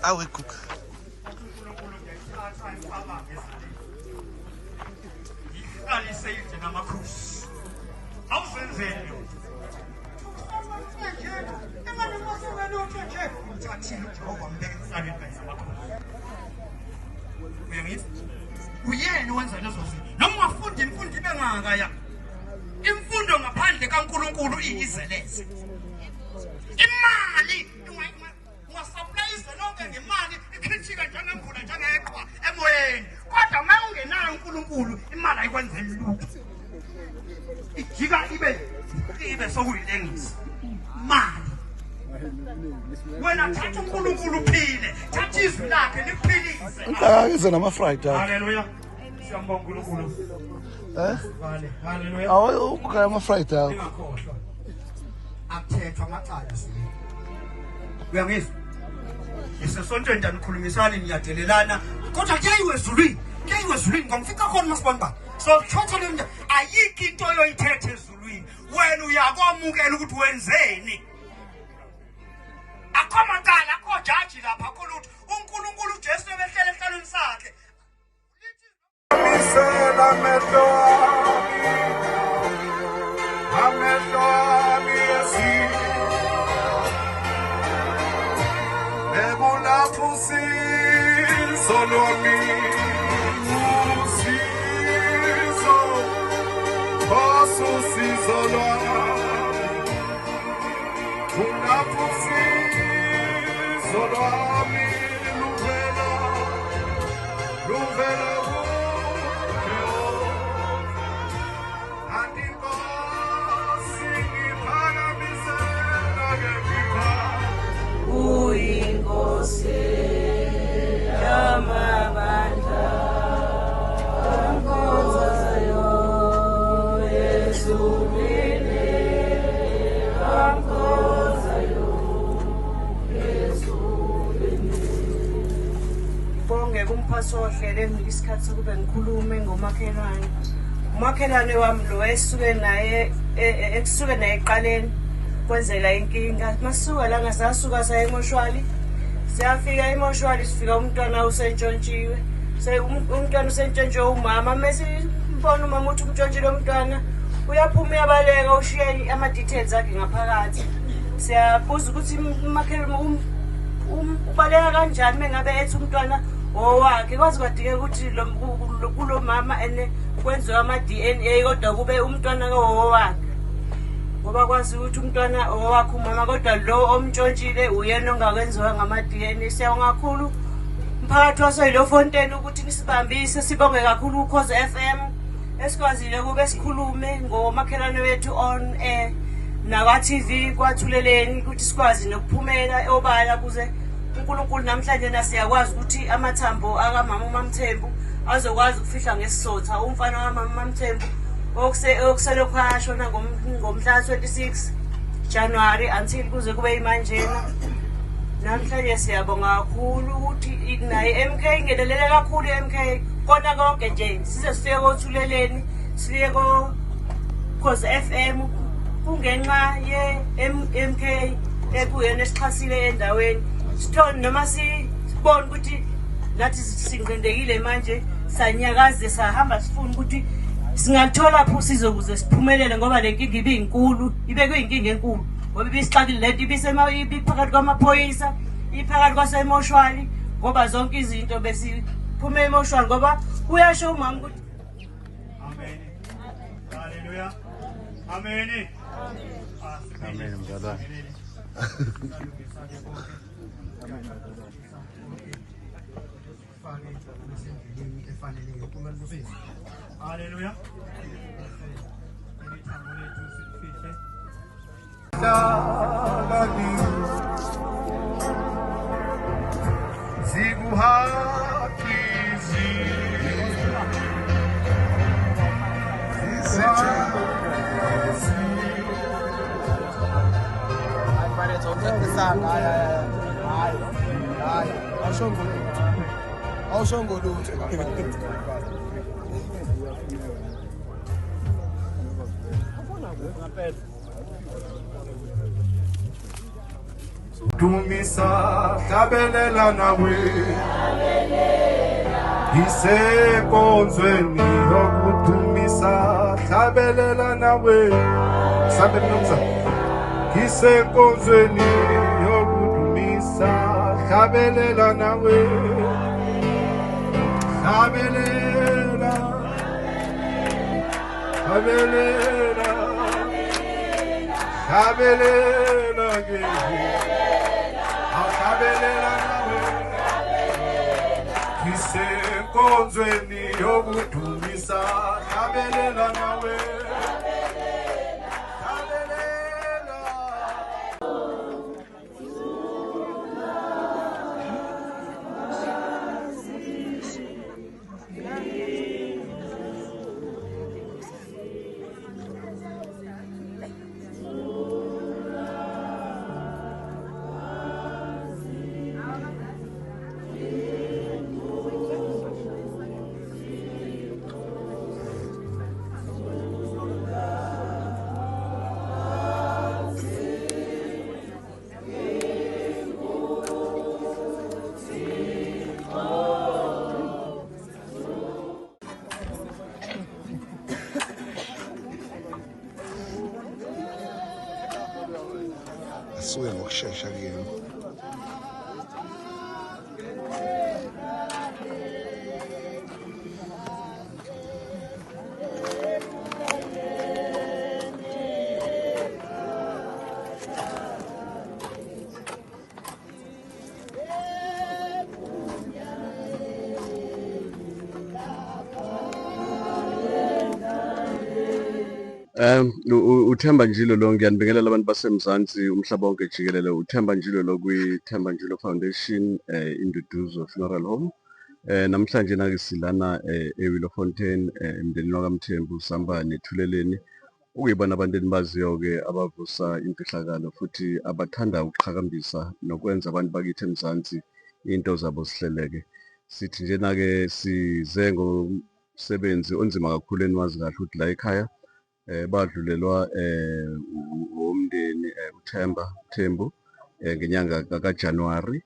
Awe gugu. uNkulunkulu ngiyayithatha imicabango ezulwini. Ngihlalise izwe namakhosi. Awuzenzeli lutho. Nje, uthathile uJehova mbeke esihlalweni kanye namakhosi. Uyangizwa? Uyena owenza lezo zinto. Noma ungafunda imfundo ibe ngakaya. Imfundo ngaphandle kaNkulunkulu iyizeleze. Imali ungasaplayizwe lonke ngemali ikhithika njengemvula njengeqhwa emoyeni, kodwa uma ungenayo uNkulunkulu imali ayikwenzeli lutho, ijika ibe sokuyilengisa mali. Wena thatha uNkulunkulu uphile, thatha izwi lakhe likuphilise. Akeze nama-fried akhe. Haleluya, siyambonga uNkulunkulu. Eh? Vale, haleluya. Awu ugaya ama-fried akho. Ingakhohlwa, akuthethwa amacala ezulwini. Uyangizwa? Nisesontweni njani, nikhulumisani, niyadelelana, kodwa kuyayiwe ezulwini, kuyayiwe ezulwini. Ngomfica khona masibani bani so thatha le nto. Ayikho into oyoyithetha ezulwini, wena uyakwamukela ukuthi wenzeni. Akho macala, akho jaji lapha, akho lutho. UNkulunkulu uJesu ebehlele ehlalweni sakhe. Misela amehlo ami, amehlo ami ezini. Bekulapho usizo lwami, usizo, Nkosi, usizo lwami. Kulapho usizo lwami luvela, luvela kuJehova. Kanti Nkosi ngiphakamisela ke ngipha Uyinkosi yamabandla amkhonzayo ezulwini, amkhonzayo ezulwini. Bonge kumphathi wohlelo enginike isikhathi sokube ngikhulume ngomakhelwane. Umakhelwane wami lo esuke naye ekusuke naye ekuqaleni kwenzeka inkinga. Masisuka la ngasasuka saya emoshwali. Siyafika emoshwali, sifika umntwana usentshontshiwe. Umntwana usentshontshiwe umama, mesimbona umama ukuthi umtshontshile umntwana, uyaphuma uyabaleka, ushiya ama-details akhe ngaphakathi. Siyabuza ukuthi umakhelwane ubaleka kanjani mengabe ethi umntwana owakhe. Kwaze kwadingeka ukuthi kulo mama ene kwenziwe ama-DNA, kodwa kube umntwana kowowakhe, ngoba kwazi ukuthi umntwana owakhe umama, kodwa lo omntshontshile uyena ongakwenziwa ngama-DNA. Siyabonga kakhulu mphakathi waseyilofonteni ukuthi nisibambise. Sibonge kakhulu Ukhozi FM esikwazile ukube sikhulume ngomakhelwane wethu on air nakwa-TV kwathuleleni, ukuthi sikwazi nokuphumela obala kuze uNkulunkulu. Namhlanje nasiyakwazi ukuthi amathambo akamama uMamthembu azokwazi ukufihla ngesizotha, umfana kamama uMamthembu okuselokhu ashona ngomhla 26 January until kuze kube imanjena namhlanje. Siyabonga kakhulu ukuthi naye MK ingenelele kakhulu, MK kona konke nje, size sifike kothuleleni, sifike ko Khozi FM, kungenxa ye MK ekuyena esixhasile endaweni. Sithole noma sibone ukuthi nathi sinqindekile manje, sanyakaze sahamba sifuna ukuthi singathola phi usizo ukuze siphumelele, ngoba le nkinga ibiyinkulu, ibe kuyinkinga enkulu, ngoba ibisixakile lento, ibiphakathi kwamaphoyisa, iphakathi kwasemoshwali, ngoba zonke izinto besiphume emoshwali, ngoba kuyasho umama ukuthi Amen. Haleluya. Amen. Amen, mzalwane. Fake besendleleni efaneleyo. Haleluya. Ithambo lethu silifihle. Hlakani zikuhaqizi Hayi mfethu, awucacisanga. Hayi, hayi, hayi, hayi, awushongo lutho, awushongo lutho mfethu. Ngampela. Dumisa hlabelela nawe Isenkonzweni yokudumisa hlabelela nawe Sambe mnumzane Isenkonzweni yokudumisa hlabelela nawe Hlabelela Hlabelela Hlabelela ke Hlabelela nawe Isenkonzweni yokudumisa hlabelela nawe Hlabelela Asuke ngokushesha kuyena. Uthemba Njilo lo, ngiyanibingelela abantu baseMzansi, umhlaba wonke jikelele. Uthemba Njilo lo kwi-Themba Njilo Foundation, Induduzo Funeral Home. Namhlanje nake silana eWillowfontein, emndenini wakaMthembu, sihamba nethuleleni. Okuyibona abantu enibaziyo-ke abavusa imfihlakalo futhi abathanda ukuqhakambisa nokwenza abantu bakithi eMzansi into zabo zihleleke. Sithi njena-ke size ngomsebenzi onzima kakhulu eniwazi kahle ukuthi la ekhaya badlulelwa umndeni uThemba Mthembu ngenyanga kaJanuwari,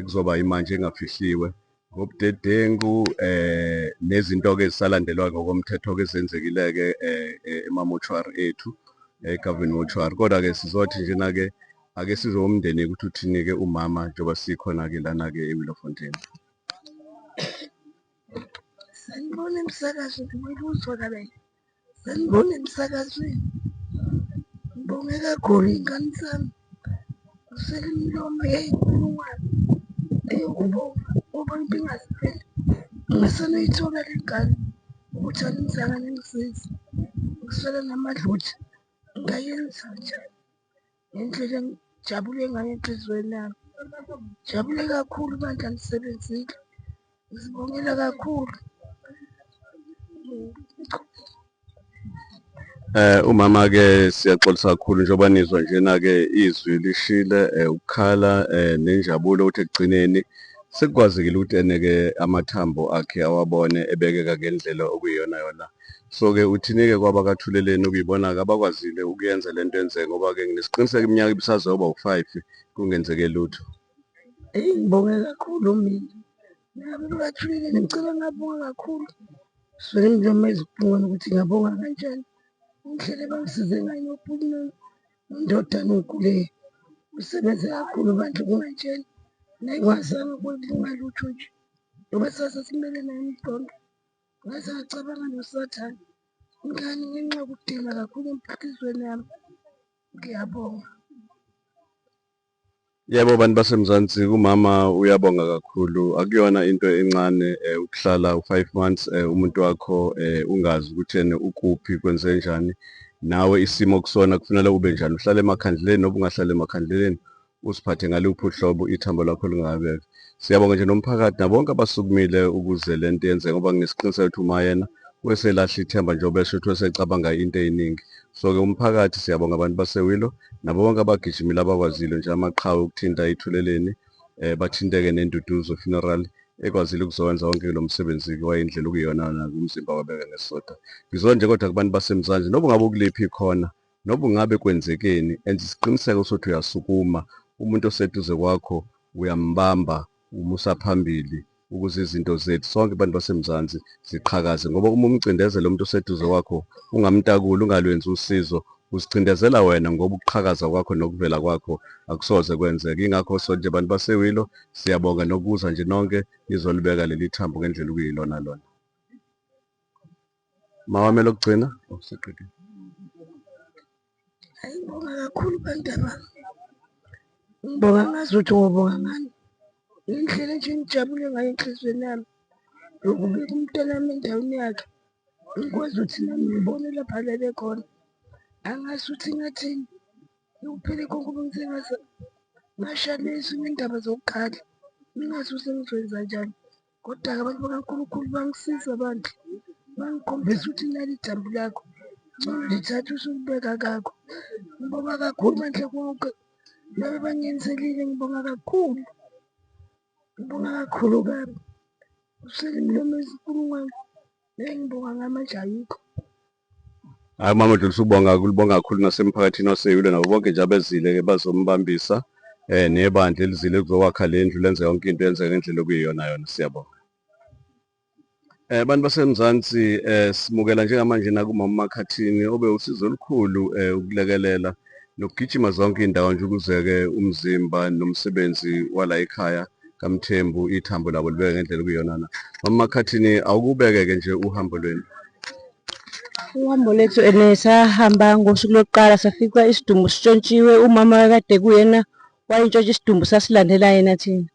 kuzoba imanje engafihliwe ngobudedengu nezinto-ke ezisalandelwa ngokomthetho-ke ezenzekile-ke ema-mortuary ethu, e-government mortuary. Kodwa-ke sizothi njena-ke ake sizwe umndeni ukuthi uthini-ke umama njengoba sikhona-ke lana-ke eWillowfontein. Sanibona emsakazweni, ngibuzwa kabela. Sanibona emsakazweni. Ngibonge kakhulu iy'ngane zami. Ngiswele imilomo yey'nkulungwane eyokubonga ngoba ibingaziphela. Ngingasenoyithola le ngane ukuthi anizange ningisize. Ngiswele namadloti ngingayenza njani ngendlela engijabule ngayo enhliziyweni yami. Ngijabule kakhulu bandla nisebenzile. Ngizibongela kakhulu. Umama ke siyaxolisa kakhulu njengoba nizwa njena ke izwi lishile, ukukhala nenjabulo ukuthi ekugcineni sekukwazekile ukuthi eneke amathambo akhe awabone ebekeka ngendlela okuyiyona yona. So ke uthini-ke kwabakaThuleleni okuyibona-ke abakwazile ukuyenza lento yenzeke, ngoba ke nginesiqiniseko iminyaka ibisazoba u-5 kungenzeke lutho. Eyi ngibonge kakhulu mina. Nabo bakaThuleleni ngicela ngabonga kakhulu. Swele imilomo ezibhungwana ukuthi ngabonga kanjani. Indlela ebangisize ngayo nobhuti nondodana uNkululeko. Usebenze kakhulu bandla kunganjena. Naye kwazama ukulunga lutho nje. Ngoba sase simele naye umqondo. Ngaze ngacabanga noSathane. Ingane ngenxa yokudinga kakhulu enhliziyweni yami. Ngiyabonga. Yebo, bantu baseMzansi, umama uyabonga kakhulu. Akuyona into encane ukuhlala u-5 months umuntu wakho ungazi ukuthi ene ukuphi, kwenze njani. Nawe isimo kusona kufanele ube njani, uhlale emakhandleleni noma ungahlali emakhandleleni, usiphathe ngaluphi uhlobo ithambo lakho lingabeka. Siyabonga nje nomphakathi nabo bonke abasukumile ukuze lento yenzeke, ngoba nginesiqiniseko ukuthi uma yena weselahla ithemba njengoba esho ukuthi wesecabanga into ey'ningi. So-ke umphakathi siyabonga abantu baseWillow nabo bonke abagijimile abakwazile nje amaqhawe ukuthinta iThuleleni, bathinteke neNduduzo Funeral ekwazile ukuzowenza wonke lo msebenzi wayindlela okuyiyona umzimba wabeka ngesisodwa. Ngizwa nje kodwa kubantu baseMzansi noma ungabe ukuliphi khona, noma ungabe kwenzekeni, enza isiqiniseko sokuthi uyasukuma Umuntu oseduze kwakho uyambamba umusa phambili ukuze izinto zethu sonke abantu baseMzansi ziqhakaze ngoba uma umcindezela umuntu oseduze kwakho ungamtakuli ungalwenzi usizo uzicindezela wena ngoba ukuqhakaza kwakho nokuvela kwakho akusoze kwenzeka. Ingakho so nje bantu baseWilo siyabonga nokuza nje nonke nizolibeka leli thambo ngendlela okuyilona lona. Mawami elokugcina? Oh, seqedile. Hayi ngibonga kakhulu bantabami. Ngibonga ngazi ukuthi ngobonga ngani. Ngendlela nje engijabule ngayo enhliziyweni yami yokubeka umntanami endaweni yakhe. Ngikwazi ukuthi nami ngibone lapho alele khona. Angazi ukuthi ngathini. Sekuphele konke ubunzima ngasha lezi ngendaba zokukhala. Ngingazi ukuthi ngizokwenza njani. Kodwa-ke abantu bakaNkulunkulu bangisiza bandla. Bangikhombisa ukuthi nali ithambo lakho. Ngcono lithathe usulibeka kakho. Ngibonga kakhulu bandla konke. Laba bangenzelile ngibonga kakhulu. Ngibonga kakhulu kabi. Usele imilomo ezinkulungwane. Engibonga ngamanje ayikho. Hayi mama Dlulisa ubonga kulibonga kakhulu nasemphakathini waseYule nabo bonke nje abezile-ke bazombambisa nebandla elizile kuzokwakha le ndlu lenze yonke into yenzeke ngendlela okuyiyona yona. Siyabonga. Bantu baseMzansi simukela njengamanje nakumama Makhathini obe usizo olukhulu ukulekelela nokugijima zonke iy'ndawo nje ukuze-ke umzimba nomsebenzi wala ekhaya kaMthembu ithambo labo libeke ngendlela okuyiyona na. Mama Makhathini awukubeke-ke nje uhambo lwenu. Uhambo lethu ene sahamba ngosuku lokuqala safica isidumbu sitshontshiwe umama kade kuyena wayentshontsha isidumbu sasilandela yena thina.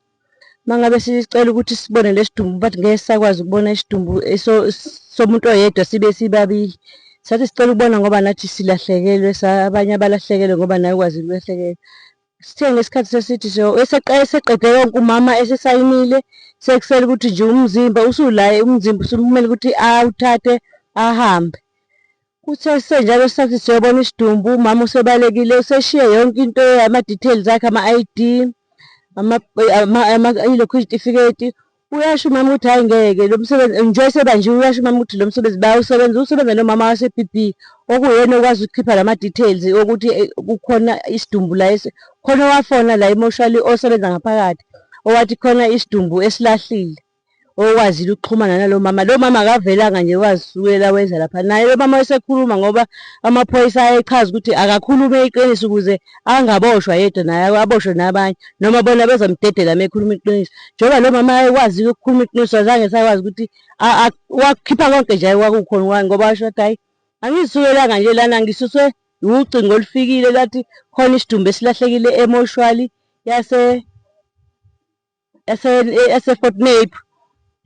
Uma ngabe sicela ukuthi sibone lesi sidumbu bathi ngeke sisakwazi ukubona isidumbu somuntu oyedwa sibe sibabili. Sathi sicela ukubona ngoba nathi silahlekelwe abanye abalahlekelwe ngoba naye ukwazile ukulahlekelwa. Sithe ngesikhathi sesithi eseqede konke umama esesayinile sekusele ukuthi nje umzimba usula umzimba usumele ukuthi awuthathe ahambe. Kuthe kusenjalo sathi siyobona isidumbu umama usebalekile useshiye yonke into ama-details akhe ama-I_D ilokhu izitifiketi. Uyasho umama ukuthi hhayi ngeke lo msebenzi njengoba esebanjiwe uyasho umama ukuthi lo msebenzi bayawusebenza usebenza nomama wase-B_B okuyena okwazi ukukhipha lama-details okuthi kukhona isidumbu la khona owafona la emoshwali osebenza ngaphakathi owathi khona isidumbu esilahlile. Okwazile ukuxhumana nalo mama. Lo mama akavelanga nje wazisukela weza lapha. Naye lo mama wayesekhuluma ngoba amaphoyisa ayechaza ukuthi akakhulume iqiniso ukuze angaboshwa yedwa naye aboshwe nabanye noma bona bezomdedela uma ekhuluma iqiniso. Njengoba lo mama ayekwazile ukukhuluma iqiniso azange esakwazi ukuthi wakukhipha konke nje okwakukhona ngoba washo ukuthi hhayi angizisukelanga nje lana ngisuswe ucingo olufikile lathi khona isidumbu esilahlekile emoshwali yase yase-Fort Nape.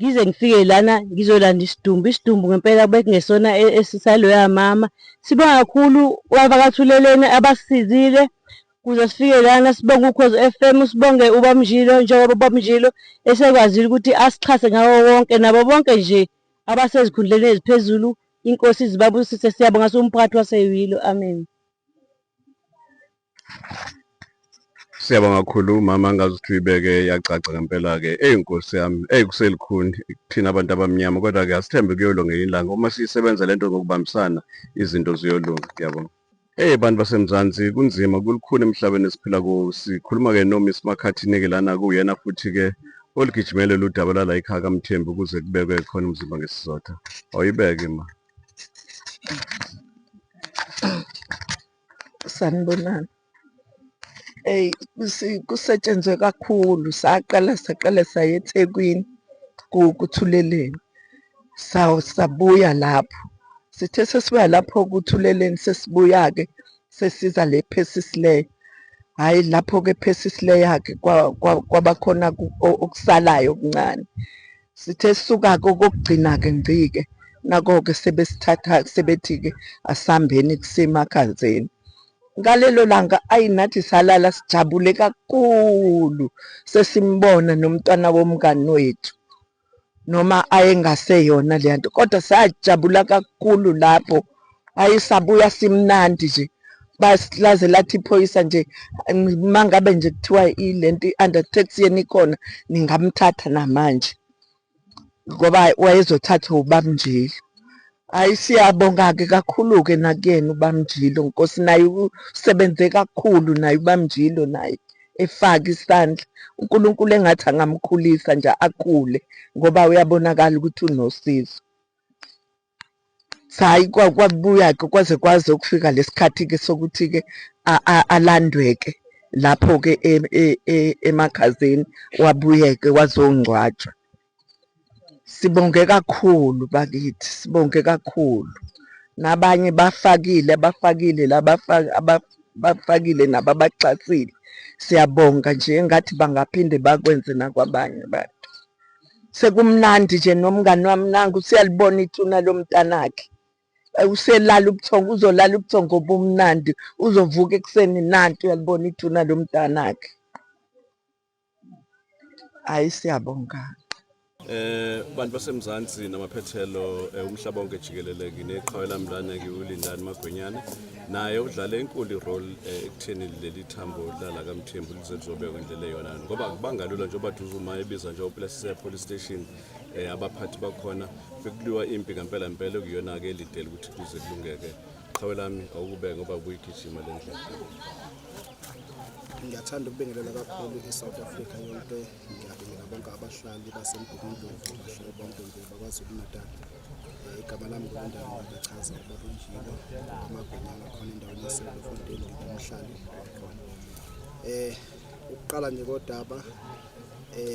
Ngize ngifike lana ngizolanda isidumbu. Isidumbu ngempela bekungesona esaloya mama. Sibonga kakhulu abakaThuleleni abasisizile kuze sifike lana. Sibonge Ukhozi F_M, sibonge uBaba Mjilo njengoba uBaba Mjilo esekwazile ukuthi asixhase ngawo wonke nabo bonke nje abasezikhundleni eziphezulu. Inkosi izibabusise. Siyabonga siwumphakathi waseWilo. Amen. Siyabonga kakhulu mama, ngazi ukuthi uyibeke yacaca ngempela-ke. Eyi Nkosi yami, eyi kuselukhuni kuthina abantu abamnyama, kodwa-ke asithembe kuyolunga ngelinye ilanga. Uma siyisebenza lento ngokubambisana, izinto ziyolunga. Ngiyabonga. Eyi bantu baseMzansi, kunzima kulukhuni emhlabeni esiphila kuwo. Sikhuluma-ke no-Miss Makhathini-ke lana kuwuyena futhi-ke oligijimele lolu daba lwala ekhaya kaMthembu ukuze kubekwe khona umzimba ngesizotha. Awuyibeke ma. Sanibonani. Eyi kusetshenzwe kakhulu saqala saqala saya eThekwini kuThuleleni. Sabuya lapho. Sithe sesibuya lapho kuThuleleni sesibuya-ke sesiza le Percy Slay. Hhayi lapho-ke Percy Slay-ke kwaba khona okusalayo okuncane. Sithe sisuka-ke okokugcina-ke ngci-ke nako-ke sebesithatha sebethi-ke asihambeni kusemakhazeni. Ngalelo langa ayi nathi salala sijabule kakhulu sesimbona nomntwana womngani wethu noma ayengaseyona leya nto kodwa sajabula kakhulu lapho. Hhayi sabuya simnandi nje laze lathi iphoyisa nje uma ngabe nje kuthiwa ilento i-under tax yenu ikhona ningamthatha namanje ngoba wayezothathwa uBaba Mjilo. Hhayi siyabonga-ke kakhulu-ke nakuyena uBaba Mjilo Nkosi naye usebenze kakhulu naye uBaba Mjilo naye efaka isandla. UNkulunkulu engathi angamkhulisa nje akhule ngoba uyabonakala ukuthi unosizo. Hhayi kwabuya-ke kwaze kwaze ukufika lesikhathi-ke sokuthi-ke alandwe-ke lapho-ke emakhazeni wabuye-ke wazongcwatshwa. Sibonge kakhulu bakithi, sibonge kakhulu. Nabanye bafakile, abafakile la bafakile nabo abaxhasile. Siyabonga nje engathi bangaphinde bakwenze nakwabanye abantu. Sekumnandi nje nomngani wami nangu useyalibona ithuna lomntanakhe. Uselala ubuthongo, uzolala ubuthongo obumnandi, uzovuka ekuseni nanti uyalibona ithuna lomntanakhe. Hayi siyabonga. Bantu baseMzansi namaphethelo umhlaba wonke jikelele ngineqhawe lami lana ke uLindani Magwenyane naye udlale enkulu irole ekutheni leli thambo lala kaMthembu lize lizobekwa ngendlela eyona ngoba akubanga lula njengoba Duzuma ebiza nje uPlesser Police Station abaphathi bakhona bekuliwa impi ngempela impela okuyona ke elidele ukuthi kuze kulungeke. Qhawe lami awukube ngoba ubuyigijima le ndlela. Ngiyathanda ukubingelela kakhulu i-South Africa yonke, ngiyabingelela bonke abahlali baseMgungundlovu, abahlali bonke nje baKwaZulu-Natal. Igama lami nguLindani Mabechaza ubaba uNjilo amagwinya ngakhona endaweni yaseBloemfontein, ngingumhlali wakhona. Ukuqala nje kodaba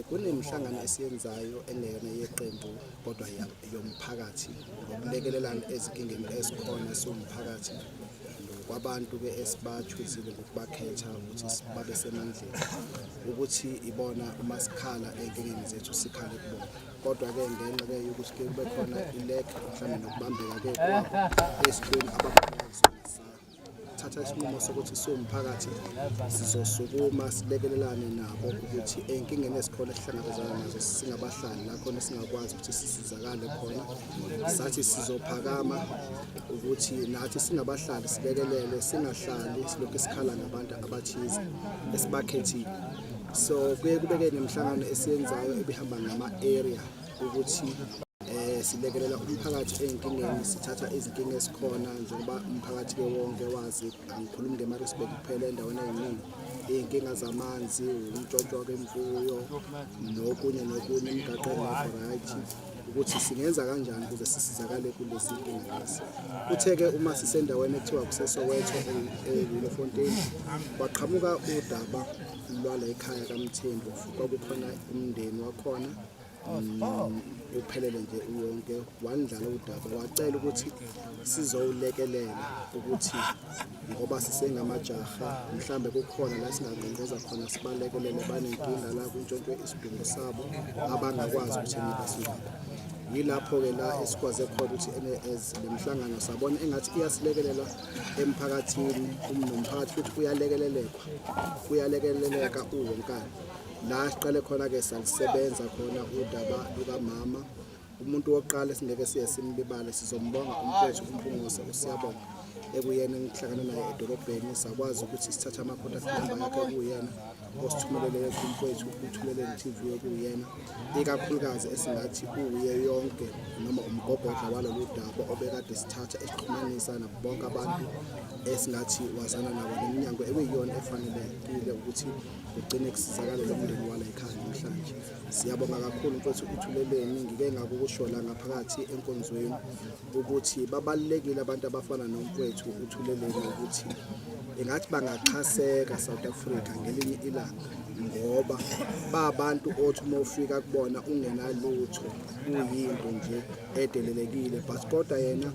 kunemihlangano esiyenzayo engeyona yeqembu kodwa yomphakathi ngokulekelelana ezinkingeni ezikhona siwumphakathi nokwabantu-ke esibachuzile ngokubakhetha ukuthi babe semandleni ukuthi ibona uma sikhala ey'nkingeni zethu sikhale kubona. Kodwa-ke ngenxa-ke yokuthi-ke kube khona ilek mhlawumbe nokubambeka-ke kwabo esitweni ababambeka kusona, sathatha isinqumo sokuthi siwumphakathi sizosukuma silekelelane nabo ukuthi ey'nkingeni ezikhona esihlangabezana nazo singabahlali la khona singakwazi ukuthi sisizakale khona. Sathi sizophakama ukuthi nathi singabahlali silekelele, singahlali silokhu sikhala ngabantu abathize esibakhethile. So kuye kubeke nemihlangano esiyenzayo ebihamba ngama-area ukuthi silekelela umphakathi ey'nkingeni, sithatha izinkinga esikhona njengoba umphakathi-ke wonke wazi, angikhulumi ngeMaritzburg kuphela, endaweni ey'ningi iy'nkinga zamanzi, ukuntshontshwa kwemfuyo nokunye nokunye, imigaqo engekho right, ukuthi singenza kanjani ukuze sisizakale kulezi nkinga lezi. Kuthe-ke uma sisendaweni ekuthiwa kuseSoweto eWillowfontein, kwaqhamuka udaba lwala ekhaya kaMthembu, kwakukhona umndeni wakhona uphelele nje uwonke, wandlala udaba wacela ukuthi sizowulekelela ukuthi ngoba sisengamajaha mhlambe kukhona la singangqongqoza khona sibalekelele, banenkinga la kuntshontshwe isidumbu sabo abangakwazi ukuthi basingcwabe. Yilapho-ke la esikwaze khona ukuthi as le mhlangano sabona engathi iyasilekelela emphakathini, nomphakathi futhi uyalekelelekwa, uyalekeleleka uwonkana. La siqale khona-ke salisebenza khona udaba lukamama, umuntu wokuqala esingeke siye simlibale, sizombonga umfowethu uMpungose uSiyabonga ekuyena engihlangana naye edolobheni, sakwazi ukuthi sithathe ama-contact number yakhe okuyena osithumelele umfowethu uThuleleni TV okuyena ikakhulukazi esingathi uye yonke noma umgogodla walolu daba obekade sithatha esixhumanisa nabo bonke abantu esingathi wazana nabo neminyango ekuyiyona efanelekile ukuthi kugcine kusizakale lo mndeni wala ekhaya namhlanje. Siyabonga kakhulu mfowethu uThuleleni, ngike ngakusho la ngaphakathi enkonzweni ukuthi babalulekile abantu abafana nomfowethu uThuleleni ukuthi engathi bangaxhaseka South Africa ngelinye ilanga, ngoba babantu othi uma ufika kubona ungenalutho kuyinto nje edelelekile, but kodwa yena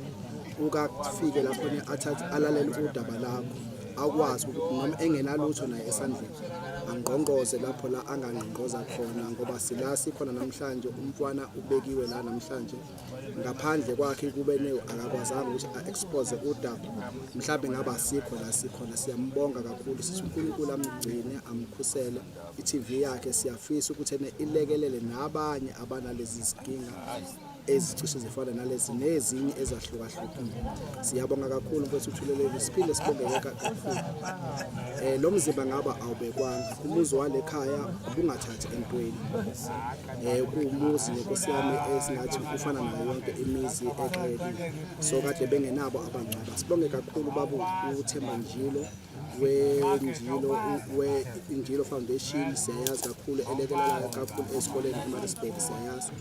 ukafike lapho athathe alalele udaba lakho akwazi ukuthi noma engenalutho naye esandleni angqongqoze lapho la angangqongqoza khona, ngoba sila sikhona namhlanje umfana ubekiwe la namhlanje ngaphandle kwakhe kube ne akakwazanga ukuthi a-expose udaba mhlawumbe ngaba sikho la sikhona. Siyambonga kakhulu, sithi uNkulunkulu amgcine amkhusele. I-TV yakhe siyafisa ukuthi ene ilekelele nabanye abanalezi zinkinga ezicishe zifana nalezi nezinye ezahlukahlukile. Siyabonga kakhulu mfowethu uThuleleni, siphinde sibonge kakhulu. Lo mzimba ngaba awubekwanga, umuzi wale khaya ubungathathi entweni. Kuwumuzi nenkosi yami esingathi ufana nayo yonke imizi exakekile. So kade bengenabo abangcwaba. Sibonge kakhulu babu uThemba Njilo. wenjilo we-Injilo Foundation siyayazi kakhulu elekelelayo kakhulu esikoleni eMaritzburg siyayazi.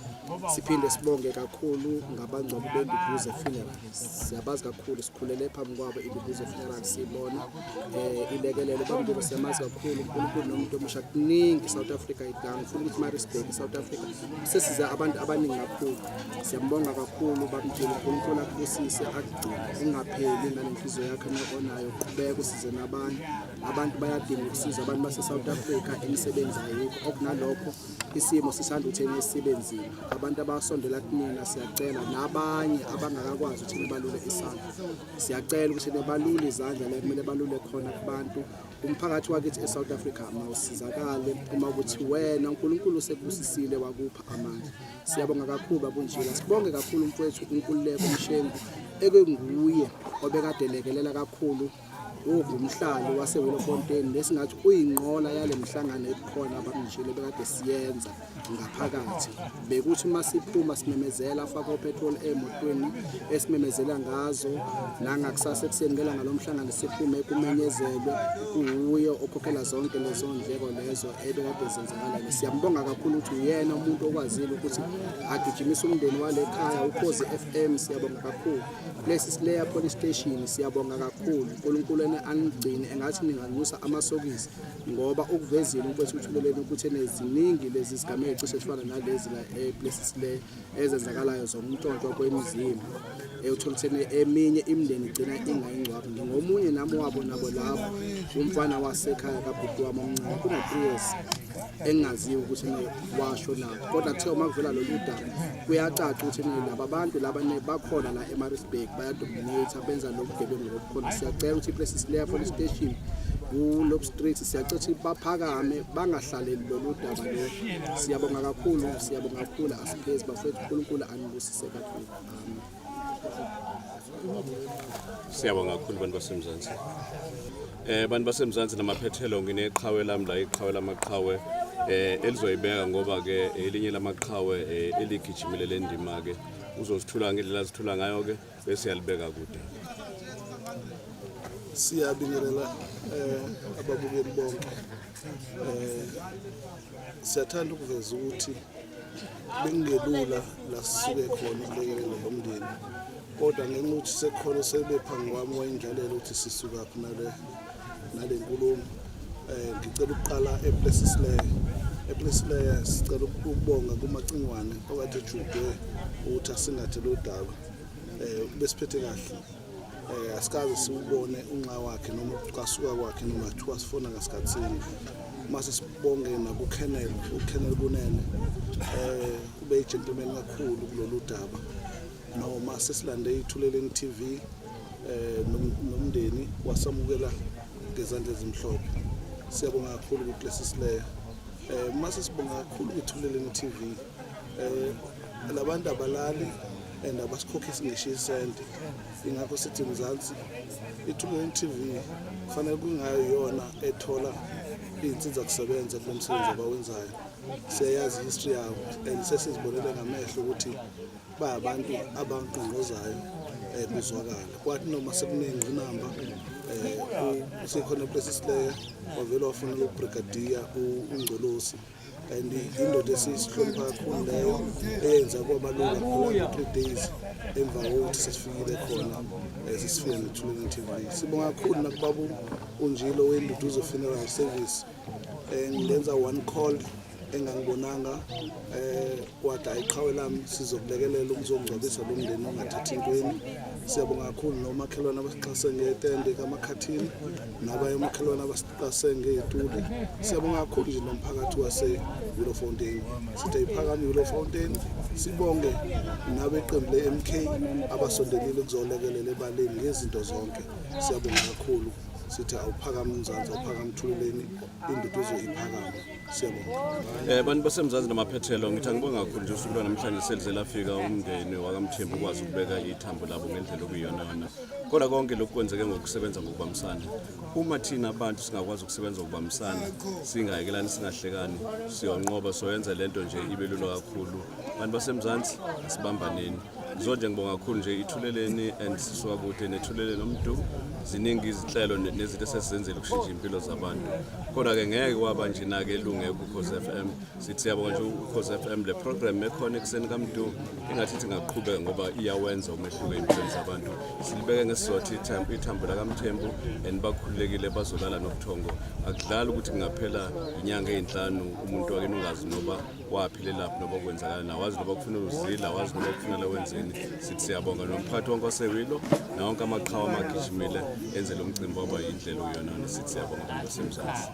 Siphinde sibonge kakhulu ngabangcwabi beNduduzo Funeral, siyabazi kakhulu, sikhulele phambi kwabo iNduduzo Funeral, sibona ilekelelo bamndilo, siyamazi kakhulu uNkulunkulu nomuntu omusha kuningi South Africa idanga ngifuna ukuthi Maritzburg South Africa sesize abantu abaningi kakhulu. Siyambonga kakhulu bamndilo, uNkulunkulu akubusise akugcine ungapheli ngale nhliziyo yakho onayo, qhubeka usize nabanye abantu, bayadinga ukusiza abantu base-South Africa, imisebenzi ayikho. Okunalokho isimo sisanda ukuthi sibe nzima, abantu abasondela kunina siyacela, nabanye abangakakwazi ukuthi balule isandla siyacela ukuthi balule izandla la kumele balule khona kubantu. Umphakathi wakithi e-South Africa mawusizakale uma ukuthi wena uNkulunkulu sekubusisile wakupha amandla. Siyabonga kakhulu babunjila, sibonge kakhulu umfowethu uNkululeko Mshengu ekenguye obekade lekelela kakhulu ungumhlali waseWillowfontein, lesingathi uyinqola yale mhlangano ebukhona abamnjile bekade siyenza ngaphakathi. Bekuthi uma siphuma simemezela afake opetrol emotweni esimemezela ngazo, nangakusasa ekuseni ngelanga lomhlangano siphume kumenyezelwe, kuwuye okhokhela zonke lezo ndleko lezo ebekade zenzakala. Siyambonga kakhulu ukuthi uyena umuntu okwazile ukuthi agijimise umndeni wale khaya. Ukhozi FM siyabonga kakhulu, Plessis Leya Police Station siyabonga kakhulu. uNkulunkulu ene anigcine, engathi ninganyusa amasokisi ngoba ukuvezile umfowethu uThuleleni ukuthi eneziningi lezi zigameko cishe zifana nalezi la ePlessis Leya ezenzakalayo zokuntshontshwa kwemizimba, uthola ukuthi eminye imindeni igcina ingayingcwabi. Ngingomunye nami wabo nabo labo, umfana wasekhaya kabhuti wami omncane kuna-3 years engingaziyo ukuthi washo nabo, kodwa kuthiwa uma kuvela lolu daba kuyacaca ukuthi laba bantu laba bakhona la eMaritzburg bayadominate, benza lo bugebengu lobukhona. Siyacela ukuthi iPlessis Leya Police Station ku-Loop Street, siyacela ukuthi baphakame bangahlaleli lolu daba lolu. Siyabonga kakhulu, siyabonga kakhulu, asiphezi bafethu, uNkulunkulu anibusise kakhulu, amen. Siyabonga kakhulu bantu baseMzansi. Bantu baseMzansi namaphethelo, ngineqhawe lami la, iqhawe lamaqhawe elizoyibeka ngoba ke elinye lamaqhawe eligijimile le ndima ke uzosithula ngendlela azithula ngayo ke bese yalibeka kude. Siyabingelela ababukeli bonke. Siyathanda ukuveza ukuthi bekungelula la sisuke khona ukulekelela lo mndeni, kodwa ngenxa yokuthi sekukhona osebe phambi kwami wayindlalela ukuthi sisukaphi nale nkulumo, ngicela ukuqala ePlessis Leya. EPlessis Leya sicela ukubonga kuMacingwane okade ejudwe ukuthi asingathe lo daba, besiphethe kahle, asikaze siwubone unxa wakhe noma ukucasuka kwakhe noma kuthiwa sifona ngasikhathini. Mase sibonge nakuKennel, uKennel Kunene, ube yi-gentleman kakhulu kulolu daba. Noma sesilande iThuleleni TV nomndeni wasamukela ngezandla ezimhlophe. Siyabonga kakhulu kwiPlessis Leya. Mase sibonga kakhulu kwiThuleleni TV. Labantu abalali and abasikhokhisi ngisho isenti, ingakho sithi Mzansi iThuleleni TV kufanele kungayo yona ethola iy'nsiza kusebenza kulo msebenzi abawenzayo. Siyayazi history yawo and sesizibonele ngamehlo ukuthi bayabantu abangqongqozayo kuzwakala. Kwathi noma sekunengqinamba sekhona Plessis Leya wavele wafonela ubrigadier uNgcolosi, and indoda esiyisihlonipha kakhulu leyo eyenza kwaba lula khona 3 days emva kokuthi sesifikile khona, sesifike neThuleleni TV. Sibonga kakhulu nakubaba uNjilo weNduduzo Funeral Service. Ngenza one call engangibonanga, wathi ayiqhawe lami, sizokulekelela ukuzongcwabisa lo mndeni ongathathi intweni. Siyabonga kakhulu nomakhelwane abasixhase ngetende kamakhathini nabanye omakhelwane abasixhase ngey'tuli. Siyabonga kakhulu nje nomphakathi wase-Willowfontein, sithi ayiphakame i-Willowfontein. Sibonge nabeqembu le-MK abasondelile ukuzolekelela ebaleni ngezinto zonke. Siyabonga kakhulu, sithi awuphakame uMzansi, awuphakame Thuleleni, induduzo iphakame. Siyabonga. Bantu baseMzansi namaphethelo, ngithi angibonga kakhulu nje usuku lwanamhlanje selize lafika, umndeni wakaMthembu ukwazi ukubeka ithambo labo ngendlela okuyiyona yona. Kodwa konke lokhu kwenzeke ngokusebenza ngokubambisana. Uma thina abantu singakwazi ukusebenza ngokubambisana, singayekelani, singahlekani, siyonqoba, soyenza lento nje ibe lula kakhulu. Bantu baseMzansi, asibambaneni. Ngizonje ngibonga kakhulu nje ithuleleni and sisuka kude nethuleleni nomdu ziningi izinhlelo nezinto esesizenzile ukushintsha impilo zabantu kodwa-ke ngeke kwaba nje nake elunge kukhozi f m sithi siyabonga nje ukhozi f m le program ekhona ekuseni kamdu engathi ithi ingaqhubeka ngoba iyawenza umehluko ey'mpilweni zabantu silibeke ngesizotha ithambo lakamthembu and bakhululekile bazolala nobuthongo akudlali ukuthi kungaphela inyanga ey'nhlanu umuntu wakini ungazi noba waphilelaphi noba kwenzakala nawazi noba kufunela uzila wazi noba kufunela wenzeni sithi siyabonga nomphakathi wonke wasewilo nawonke amaqhawe amagijimile enze lo mcimbi waba yindlela okuyonana sithi siyabonga abantu basemzansi.